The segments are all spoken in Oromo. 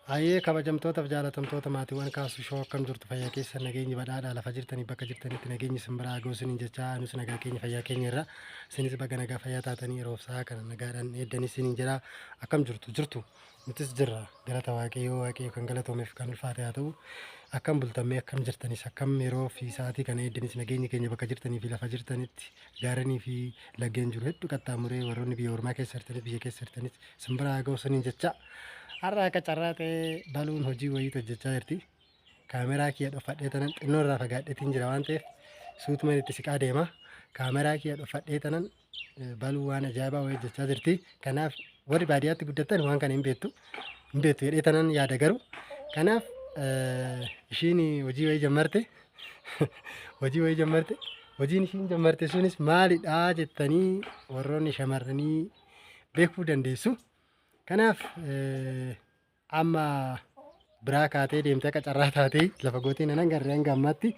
Hayyee kabajamtootaaf jaalatamtoota maatiiwwan Kaasuu Show, akkam jirtu? Fayyaa keessa? Nageenyi badhaadhaa lafa jirtanii bakka jirtanitti nageenyi isin biraa haa ga'u isiniin jechaa, nus nagaa keenya fayyaa keenya irra, isinis baga nagaa fayyaa taatanii yeroof sa'a kana nagaadhaan eeddanii isiniin jedha. Akkam jirtu? Jirtu? Nutis jirra, galata Waaqayyoo. Waaqayyo kan galatoomeef kan ulfaate haa ta'u. Akkam bultammee? Akkam jirtanis? Akkam yeroo fi sa'aatii kana eeddanis? Nageenyi keenya bakka jirtanii fi lafa jirtanitti gaarrenii fi laggeen jiru hedduu qaxxaamuree warroonni biyya ormaa keessa jirtanis biyya keessa jirtanis isin biraa haa ga'u isiniin jecha. Har'a akka carraa ta'ee baluun hojii wayiitu hojjechaa jirti. Kaameraa kiyya dhofadhee tanan xinnoo irraa fagaadheetiin jira waan ta'eef suutumaan itti siqaa deema. Kaameraa kiyya dhofadhee tanan baluu waan ajaa'ibaa wayii hojjechaa jirti. Kanaaf warri baadiyyaatti guddattan waan kana hin beektu. Hin beektu jedhee tanan yaada garuu. Kanaaf ishiin hojii wayii jammarte. Hojii wayii jammarte. Hojiin ishiin jammarte sunis maalidha jettanii warroonni shamarranii beekuu dandeessu. Kanaaf amma biraa kaatee deemtee akka carraa taatee lafa gootee nan agarre hanga ammaatti.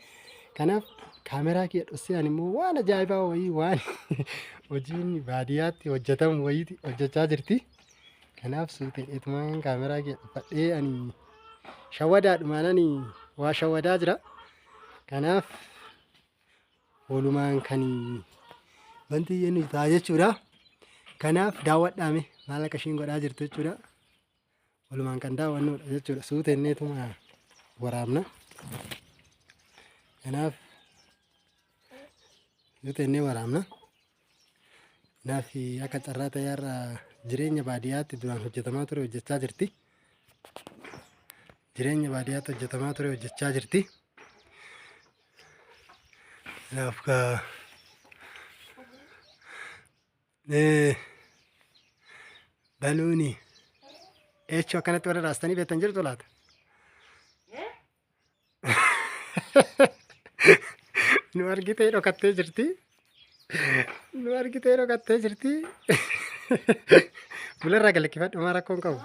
Kanaaf kaameraa kiyya dhossee ani immoo waan ajaa'ibaa wayii, waan hojiin baadiyyaatti hojjetamu wayiiti hojjechaa jirti. Kanaaf suuteedheetumaan kaameraa kiyya dhufadhee ani shawwadaadhumaan ani waa shawwadaa jira. Kanaaf walumaan kan wanti jennu ta'a jechuudha. Kanaaf daawwadhaame maal akka ishiin godhaa jirtu jechuudha. Walumaan kan daawwannudha jechuudha. Suutenneetuma waraabna. Kanaaf suutennee waraabna. Kanaaf akka carraa ta'e har'a jireenya baadiyyaatti duraan hojjetamaa ture hojjechaa jirti. Jireenya baadiyyaatti hojjetamaa ture hojjechaa jirti. Kanaaf kaa baluuni eechoo akkanatti warra raastanii beektan jirtu laata? Nu argitee dhokattee jirti. Nu argitee dhokattee jirti. Fuularraa galakkifadhu, maa rakkoon qabu.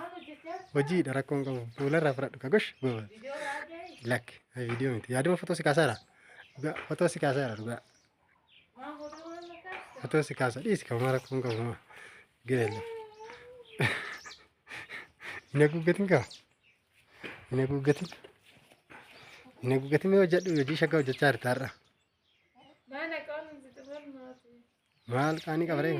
Hojiidha, rakkoon qabu. Fuularraa fudhadhu kagosh. Lakki viidiyoo miti. Yaaduma fotoo si kaasaara. Dhugaa fotoo si kaasaara dhugaa. Fotoo si kaasa, dhiisi qaba, maa rakkoon qabu maa. Geela. Hin haguuggatin qaba. Hin haguuggatin. Hin haguuggatin, mee hojjedhu, hojii shaggaa hojjechaa jirta har'a. Maal qaanii qaba ree?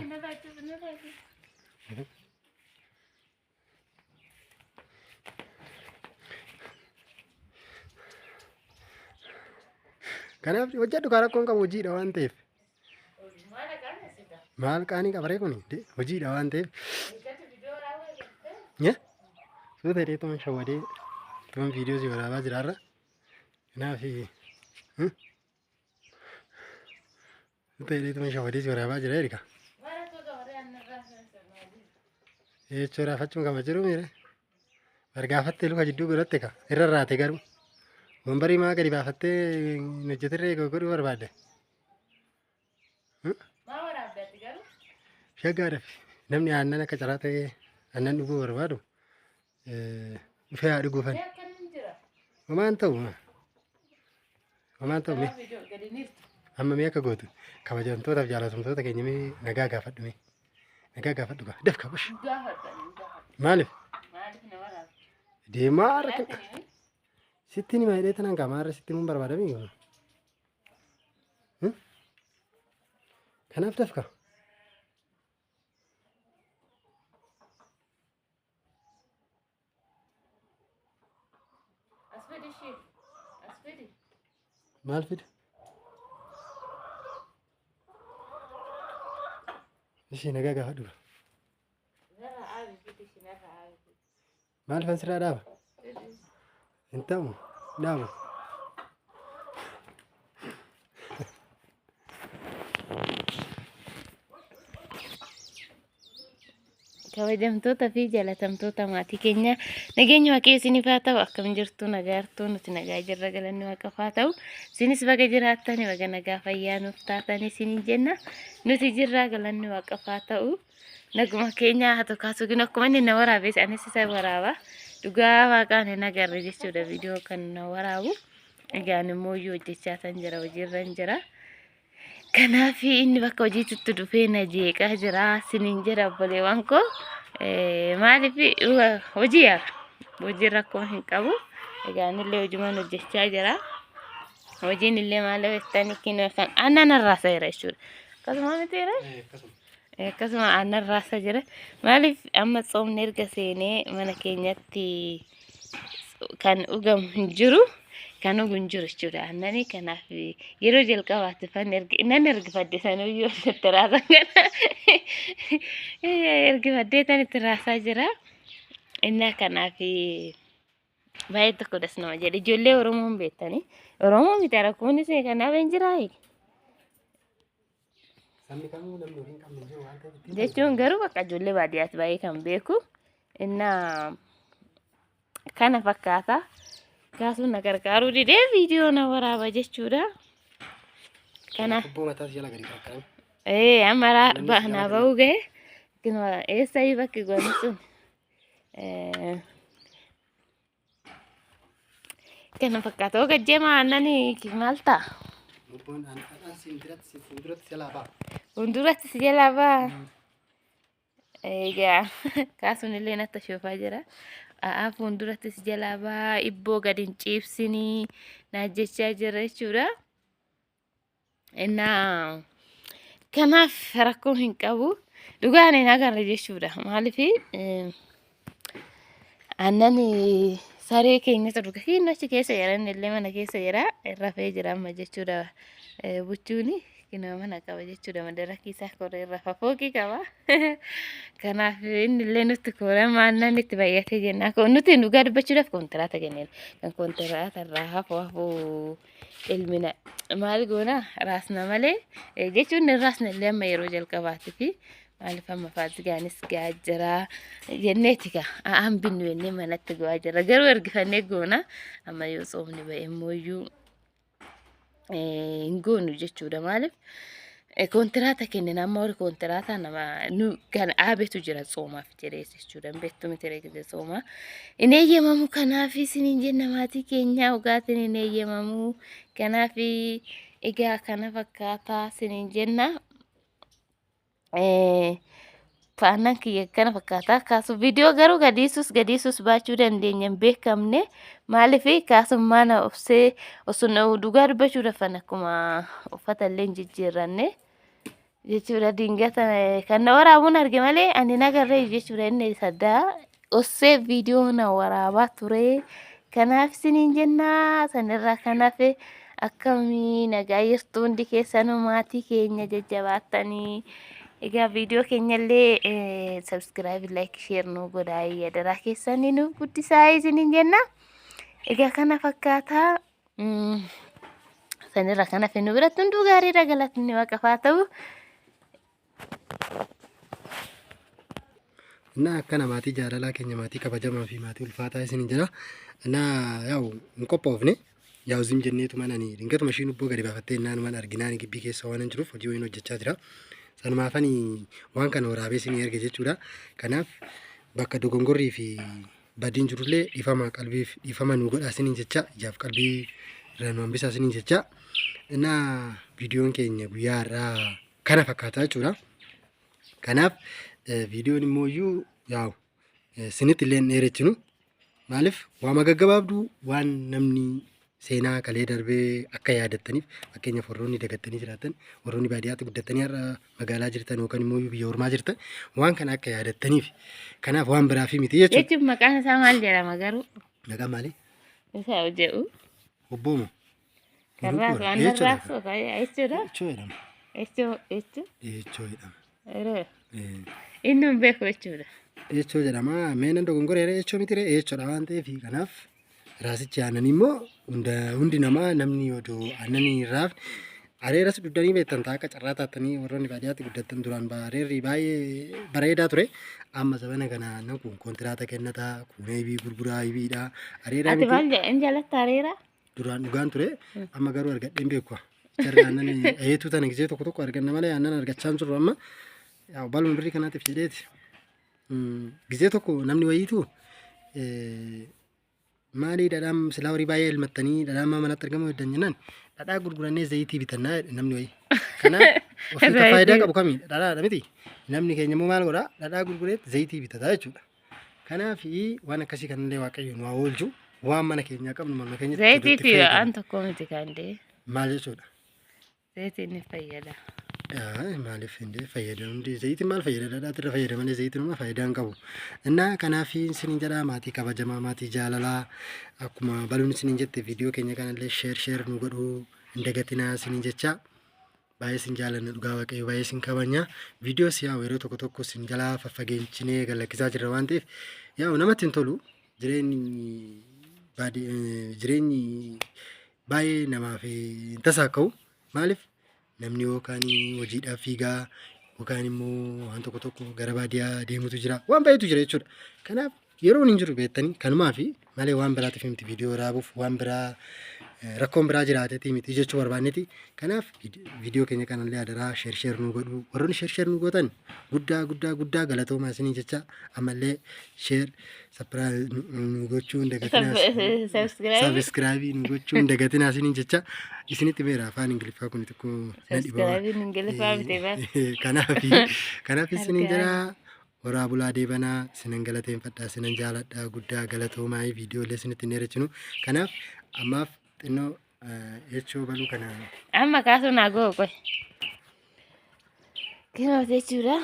Kanaaf hojjedhu kaa, rakkoon qabu, hojiidha waan ta'eef. Maal qaanii qaba ree kuni? Hojiidha waan ta'eef. Suuta hidhee tuman shawwadee tuman viidiyoo si waraabaa jira har'a. Kanaaf suuta hidhee tuman shawwadee si waraabaa jira erga. Jechuu raafachuun kama jiru miire. Bargaafattee luka jidduu godhatte ka irra raate garuu. Wambarii maa gadi baafattee hin hojjetirree godhuu barbaadde? Shaggaadhaaf namni aannan akka carraa ta'ee aannan dhuguu barbaadu dhufee haa dhuguufan. Homaan ta'u, homaan ta'u, mee amma mee akka gootu kabajamtootaaf jaalatamtoota keenya mee nagaa gaafadhu, mee nagaa gaafadhu gaa dafka bush. Maaliif deemaa harka sitti nima hidhee tanan qaamaa har'a sitti himuun barbaadamii? Kanaaf dafka. As fidi ishii. As fidi. Maal fida? Ishii nagaa gaafadhu. Narra aabi fidi ishii, narra aabi fidi. Maal fan sirraa dhaaba? Fidi. Hin ta'u, dhaabu. Kabajamtoota fi jaalatamtoota maatii keenya, nageenya Waaqayyo isiniif haa ta'u. Akkam jirtu? Nagaa jirtu? Nuti nagaa jirra, galanni Waaqaaf haa ta'u. Isinis baga jiraattani, baga nagaa fayyaa nuuf taatanii isiniin jenna. Nuti jirra, galanni Waaqaaf haa ta'u. Naguma keenya haa ta'u kaasuu gin akkuma inni na waraabes anis isa waraaba. Dhugaa Waaqaan hin agarre jechuudha viidiyoo kan na waraabu. Egaan immoo iyyuu hojjechaa tan jira, hojiirra hin jira. Kanaaf inni bakka hojiitti dhufee na jeeqaa jira siniin jedha obboleewwan koo. Maaliif hojii yaara. Hojiin rakkoo hin qabu. Egaa anillee hojumaan hojjechaa jira. Hojiin illee maal jettanii kinoo kan aannan irraa jira jechuudha. Akkasuma mitiira? Akkasuma aannan raasa jira. Maaliif amma tsoomni erga seenee mana keenyatti kan dhugamu hin jiru. Kan dhugu hin jiru jechuudha. Aannanii kanaaf yeroo jalqabaatti fan ergi nan ergifadde sanuyyuu itti raasan kana ergifadde tan itti raasaa jira. Innaa kanaaf baay'ee tokko das nama jedhe. Ijoollee Oromoo hin beektanii. Oromoo miti rakkoon isin kanaaf hin jiraa. Sabni kamuu namni horii hin qabne hin jiru waan ta'eef ittiin Jechuun garuu bakka ijoollee baadiyyaatti baay'ee kan beeku. Innaa kana fakkaata. Kaasuun na gargaaruu didee viidiyoo na waraaba jechuudha. Kana Hubboo mataas jala gadi qarqarame. Ee amma Namni si naa jala ba'uu gahe eessayyuu bakki goone sun kana fakkaata. Hoo gajjeema aannanii maal ta'a? Hubboon aannan siin biratti fuulduratti jalaa ba'a. Fuulduratti si jalaa ba'a. Egaa kaasuun illee natti shoofaa jira. A'aa fuulduratti si jalaa ba'a. Ibboo gadi hin ciibsinii naa jechaa jira jechuudha. Innaa kanaaf rakkoo hin qabu. Dhugaan hin agarre jechuudha. Maaliif aannan saree keenyatu dhuga. Inni achi keessa jira inni illee mana keessa jira. Rafee jira amma jechuudha. Buchuuni kinoo mana qaba jechuudha. Madara isaa koree rafa fooqii qaba. Kanaaf inni illee nutti korama aannan itti baay'atee jenna. Nuti dhugaa dubbachuudhaaf kontiraata kenneera. Kan kontiraata irraa hafu hafu ilmina maal goona raasna malee jechuun raasna illee amma yeroo jalqabaati fi maaliif amma faasigaanis gahaa jira jenneeti kaa aan binnu jennee manatti gahaa jira garuu ergifannee goona amma yoo tsoomni ba'e immoo hin goonu jechuudha maaliif kontiraata kennina amma warri kontiraata nama nu kan dhaabetu jira tsoomaaf jedhee jechuudha hin beektu miti reegise tsoomaa hin eeyyamamu kanaaf isiniin jenna maatii keenyaa dhugaatiin hin eeyyamamu kanaaf egaa kana fakkaataa isiniin jenna. Aannan kiyya kana fakkaata. Kaasu viidiyoo garuu gadiisus gadiisus baachuu dandeenya hin beekamne. Maaliif kaasummaa na obsee osoo na dhugaa dubbachuudhaaf akkuma uffata illee hin jijjiirranne jechuudha. Dingata kan na waraabuun arge malee ani nagarree jechuudha. Inni saddaa ossee viidiyoo na waraabaa ture. Kanaaf isiniin jennaa sanirraa kanaaf akkamii nagaa jirtu hundi keessanuu maatii keenya jajjabaattanii. Egaa viidiyoo keenyallee subscribe, like, share nu godhaa yadaraa keessanii nuuf guddisaa isiniin jenna. Egaa kana fakkaataa sanirra kanaaf nu biratti hunduu gaariidha galatni waaqaaf haa ta'u. Innaa akkana maatii jaalalaa keenya maatii kabajamaa fi maatii ulfaataa isiniin jira. Innaa yaa'u hin qophoofne yaa'u zim jenneetu mana ani dingatuma ishiin hubboo gadi baafattee innaan mana arginaan gibbii keessa waan hin jiruuf hojii wayiin hojjechaa jira. Sanumaafani waan kana waraabee isinii erge jechuudha. Kanaaf bakka dogongorrii fi badiin jirullee dhiifama qalbiif dhiifama nu godhaa isiniin jecha ijaaf qalbii irraa nu hambisaa isiniin jecha. Innaa viidiyoon keenya guyyaa har'aa kana fakkaataa jechuudha. Kanaaf viidiyoon immoo iyyuu yaa'u isinitti illee hin dheerechinu. Maaliif waama gaggabaabduu waan namni seenaa kalee darbee akka yaadattaniif fakkeenyaaf warroonni dagattanii jiraatan warroonni baadiyyaatti guddatanii har'a magaalaa jirtan yookaan immoo biyya ormaa jirtan waan kana akka yaadattaniif kanaaf waan biraa fi miti jechuudha. Jechuun maqaan isaa maal jedhama garuu? Maqaan maali? Isa jedhu. Obboomo. Kan raasu aannan raasu jechuudha. Eechoo jedhama. Jechuu jechuu. Eechoo jedhama. Inni hin beeku jechuudha. Eechoo jedhama. Mee nan dogongoreera eechoo miti ree eechoodha waan ta'eef kanaaf raasichi aannan immoo hundi namaa namni odoo aannan hin raafne areeras dugdanii beektan ta'a akka carraa taatanii warroonni baadiyyaatti guddattan duraan areerri baay'ee bareedaa ture. Amma zabana kana aannan kun kontiraata kennataa kun eebii gurguraa eebiidha. Areeraa Ati miti maal jedha hin jaalatta areera? duraan dhugaan ture amma garuu argadheen beeku. Jarri aannan eetuu tana gisee tokko tokko arganna malee aannan argachaa hin jirru amma yaa baluma birrii kanaatiif jedheeti. Gisee tokko namni wayiitu maalii dhadhaan silaa horii baay'ee elmattanii dhadhaan maa manatti argamu heddan jennaan dhadhaa gurgurannee zayitii bitannaa jedhe namni wayii. Kanaaf ofii kan faayidaa qabu kamii dhadhaadha miti. Namni keenya immoo maal godhaa dhadhaa gurgureet zayitii bitataa jechuudha. Kanaaf waan akkasii kanallee Waaqayyo nu haa oolchu. Waan mana keenyaa qabnu mana keenyatti Zayitii itti fi fayyadamna. waan tokko miti kan dee. Maal jechuudha? Zayitiin ni fayyada. Maaliif hin fayyadamu? Hundi zayitiin maal fayyada? Dhadhaatti irra fayyadamanii zayitiin immoo faayidaa hin qabu. Innaa kanaaf isiniin jedhaa, maatii kabajamaa, maatii jaalalaa, akkuma baluun isiniin jette viidiyoo keenya kanallee share share nu godhuu hin dagatinaa isiniin jecha. Baay'ee isin jaalanna, dhugaa Waaqayyo baay'ee isin kabanya. Viidiyoos yaa'u yeroo tokko tokko isin jalaa faffageenchinee gallakkisaa jirra waan ta'eef yaa'u namatti hin tolu. Jireenyi baay'ee namaaf hin tasaaka'u. Maaliif namni yookaan hojiidhaaf fiigaa yookaan immoo waan tokko tokko gara baadiyyaa deemutu jira. Waan baay'eetu jira jechuudha. Kanaaf yeroon hin jiru beektanii kanumaa fi malee waan biraatiif miti, viidiyoo waraabuuf waan biraa rakkoon biraa jiraateeti miti jechuu barbaanneeti. Kanaaf viidiyoo keenya kanallee adaraa share share nu godhuu. Warroonni share share nu gootan guddaa guddaa guddaa galatoomaa isinii jecha, ammallee share subscribe nu gochuu hin dagatinaa. Subscribe. Subscribe nu gochuu hin dagatinaa isiniin jecha. Isinitti beera, afaan Ingiliffaa kun xiqqoo na dhiba. Subscribe Ingiliffaa miti bas. Kanaaf isiniin Argaa. jedha, horaa bulaa deebanaa, isinan galateeffadha, isinan jaaladha, guddaa galatoomaa. Viidiyoolee isinitti hin dheerachinu. Kanaaf ammaaf xinnoo jechuu baluu kana. Amma kaasuu naa ga'u qoy. Kanaaf jechuudha,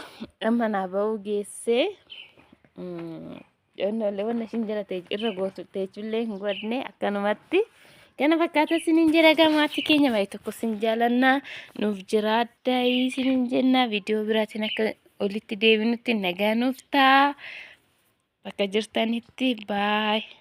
amma naa ba'uu geessee onnollee wanna ishiin jala irra gootu teechullee hin godhne akkanumatti. Kana fakkaata isiniin jedha. Gamaatti keenya baay'ee tokko isin jaalannaa, nuuf jiraaddaa isiniin jenna. Viidiyoo biraatiin akka olitti deebinutti nagaa nuuf ta'a. Bakka jirtanitti baay'ee.